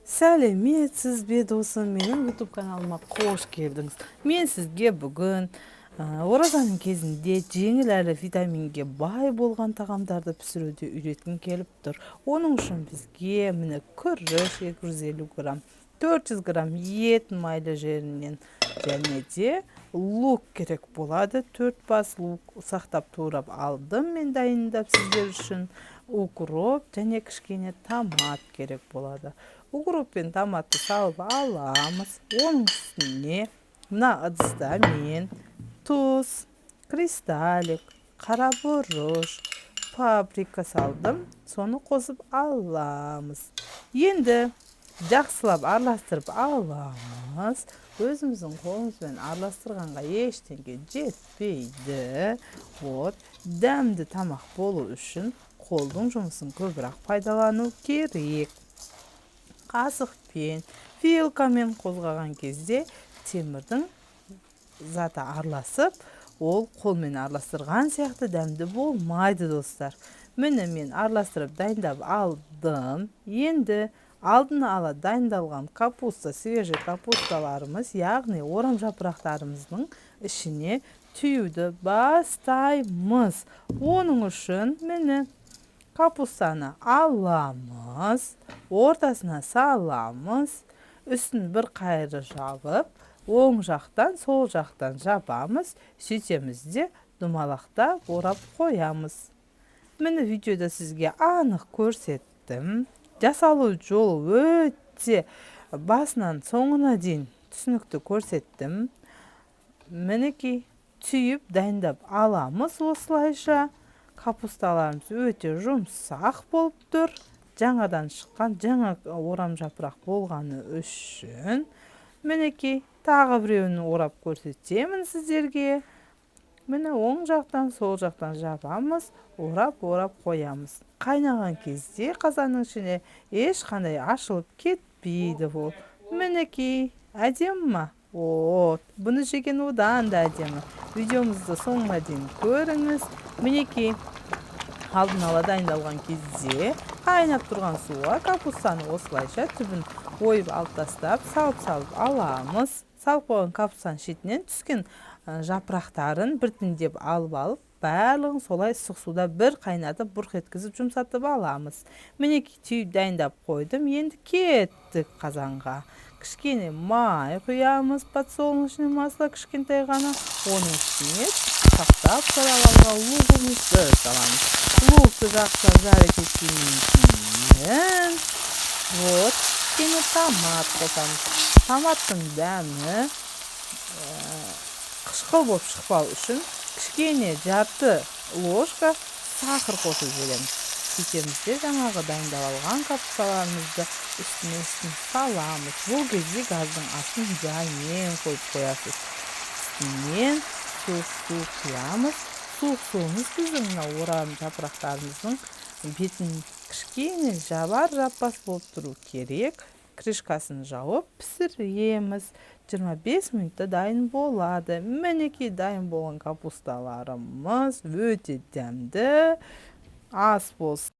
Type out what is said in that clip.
Сәлеметсіз бе, досым! Менің YouTube каналыма қош келдіңіз. Мен сізге бүгін оразаның кезінде жеңіл әрі витаминге бай болған тағамдарды пісіруді үйреткім келіп тұр. Оның үшін бізге, міне, күріш 250 грамм, 400 грамм ет майлы жерінен және де лук керек болады. Төрт бас лук ұсақтап турап алдым мен дайындап сіздер үшін. Укроп және кішкене томат керек болады. Укроп пен томатты салып аламыз. Оның үстіне мына ыдыста мен тұз, кристаллик, қара бұрыш, паприка салдым, соны қосып аламыз. Енді жақсылап араластырып аламыз. Өзіміздің қолымызбен араластырғанға ештеңе жетпейді. Вот, дәмді тамақ болу үшін қолдың жұмысын көбірек пайдалану керек. Қасықпен, вилкамен қозғаған кезде темірдің заты араласып, ол қолмен араластырған сияқты дәмді болмайды, достар. Міне, мен араластырып дайындап алдым. Енді алдын ала дайындалған капуста, свежий капусталарымыз, яғни орам жапырақтарымыздың ішіне түюді бастаймыз. Оның үшін, міне, капустаны аламыз, ортасына саламыз, үстін бір қайыры жабып, оң жақтан, сол жақтан жабамыз. Сөйтеміз де, домалақтап орап қоямыз. Міне, видеода сізге анық көрсеттім. Жасалу жолы өте басынан соңына дейін түсінікті көрсеттім. Мінекей, түйіп дайындап аламыз осылайша. Капусталарымыз өте жұмсақ болып тұр, жаңадан шыққан жаңа орам жапырақ болғаны үшін. Мінекей, тағы біреуін орап көрсетемін сіздерге. Міне, оң жақтан, сол жақтан жабамыз, орап орап қоямыз. Қайнаған кезде қазанның ішіне ешқандай ашылып кетпейді бұл. Мінекей, әдемі ма? Вот, бұны жеген одан да әдемі. Видеомызды соңына дейін көріңіз. Мінекей, алдын ала дайындалған кезде қайнап тұрған суға капустаны осылайша түбін ойып алып тастап, салып салып аламыз. Салып қойған капустаның шетінен түскен жапырақтарын біртіндеп алып алып, барлығын солай ыстық суда бір қайнатып, бұрқ еткізіп, жұмсатып аламыз. Мінекей, түйіп дайындап қойдым. Енді кеттік қазанға. Кішкене май құямыз, подсолнечный масло кішкентай ғана. Оның үстіне ұсақтап турап алған лугымызды саламыз. Лукты жақсылап жарить еткеннен кейін, вот, кішкене томат қосамыз. Томаттың дәмі қышқыл болып шықпау үшін кішкене жарты ложка сахар қосып жібереміз. Сөйтеміз де, жаңағы дайындап алған капусталарымызды үстіне үстін саламыз. Бұл кезде газдың астын жаймен қойып қоясыз. Үстінен суық су құямыз. Суық суымыз біздің мына орам жапырақтарымыздың бетін кішкене жабар жаппас болып тұру керек. Крышкасын жауып пісіреміз. 25 минутта дайын болады. Мінекей, дайын болған капусталарымыз. Өте дәмді ас болсын!